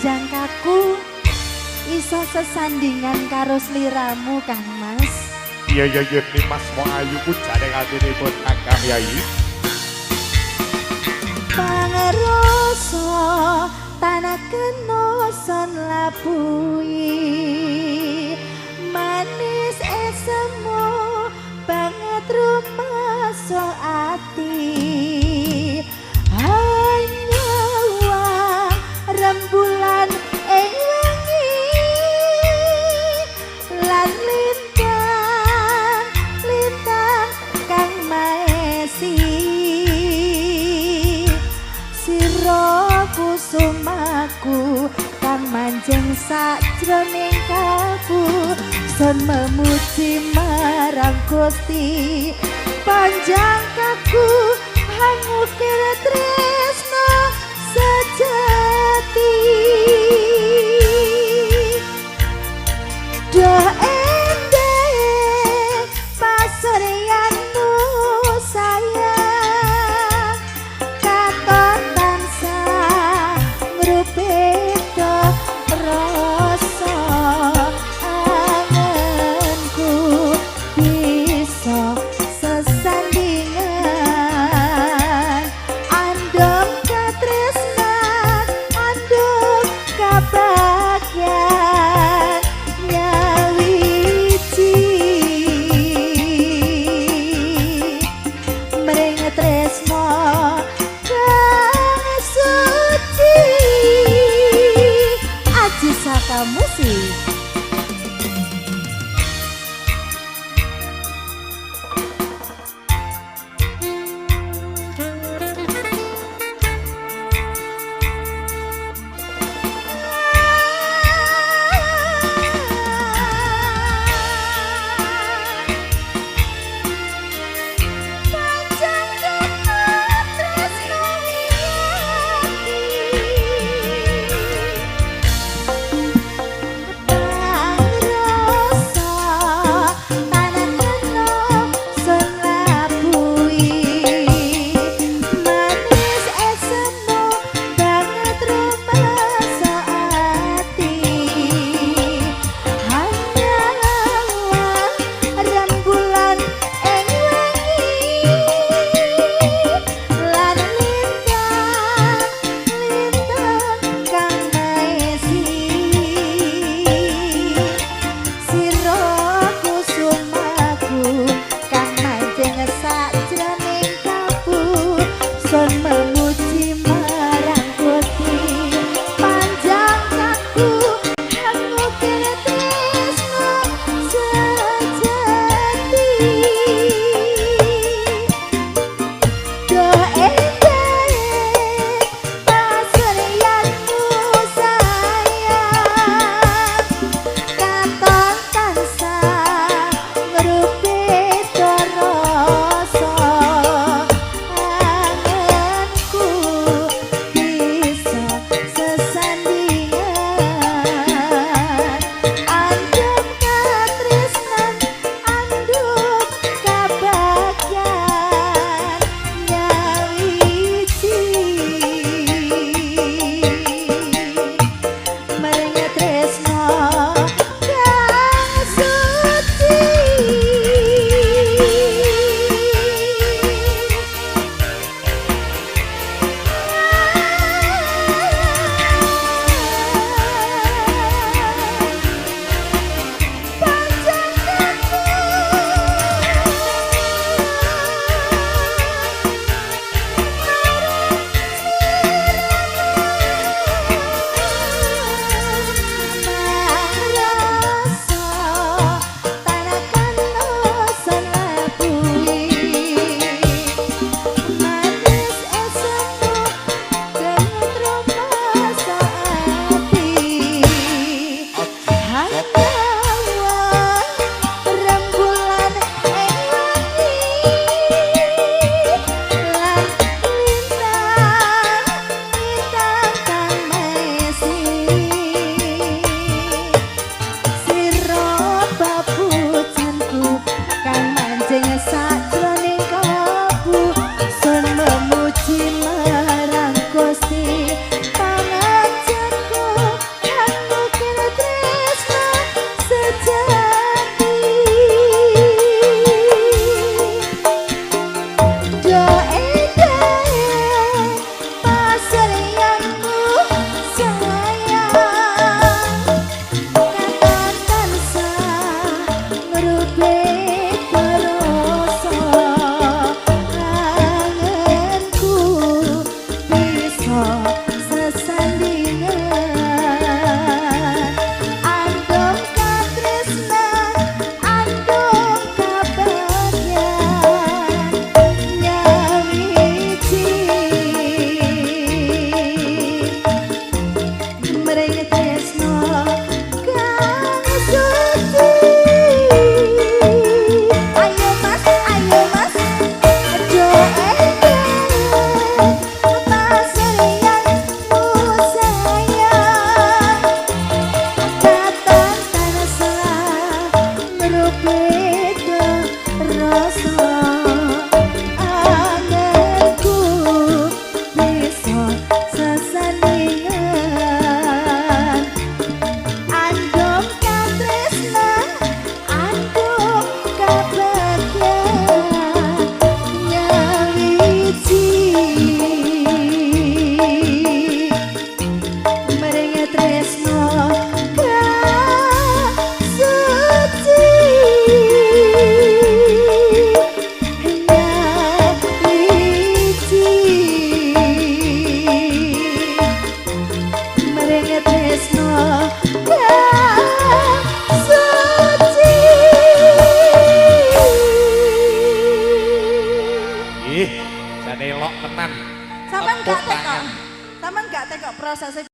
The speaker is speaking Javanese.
Panjang kaku iso sesandingan karo sliramu, Kang Mas. Iya iya iya, Mas mo ayu pujane atinipun Kakang Yayi. Pangrasa tanah kena son labuhi, manis esemu banget rumaso ati, hanya rembulan ing wengi lan lintang lintang kang maesi. Sira kusumaku kang manjing sajroning kalbu, son memuji marang Gusti. Panjang kaku hangukir tresno sejati. Duh endah pasuryanmu sayang, katon tansah ngrubeda rasa angenku bisa sesandingan andong. Ih, jane elok tenan. Sampeyan Tepuk gak tekok. tangan. Sampeyan gak tekok prosesnya.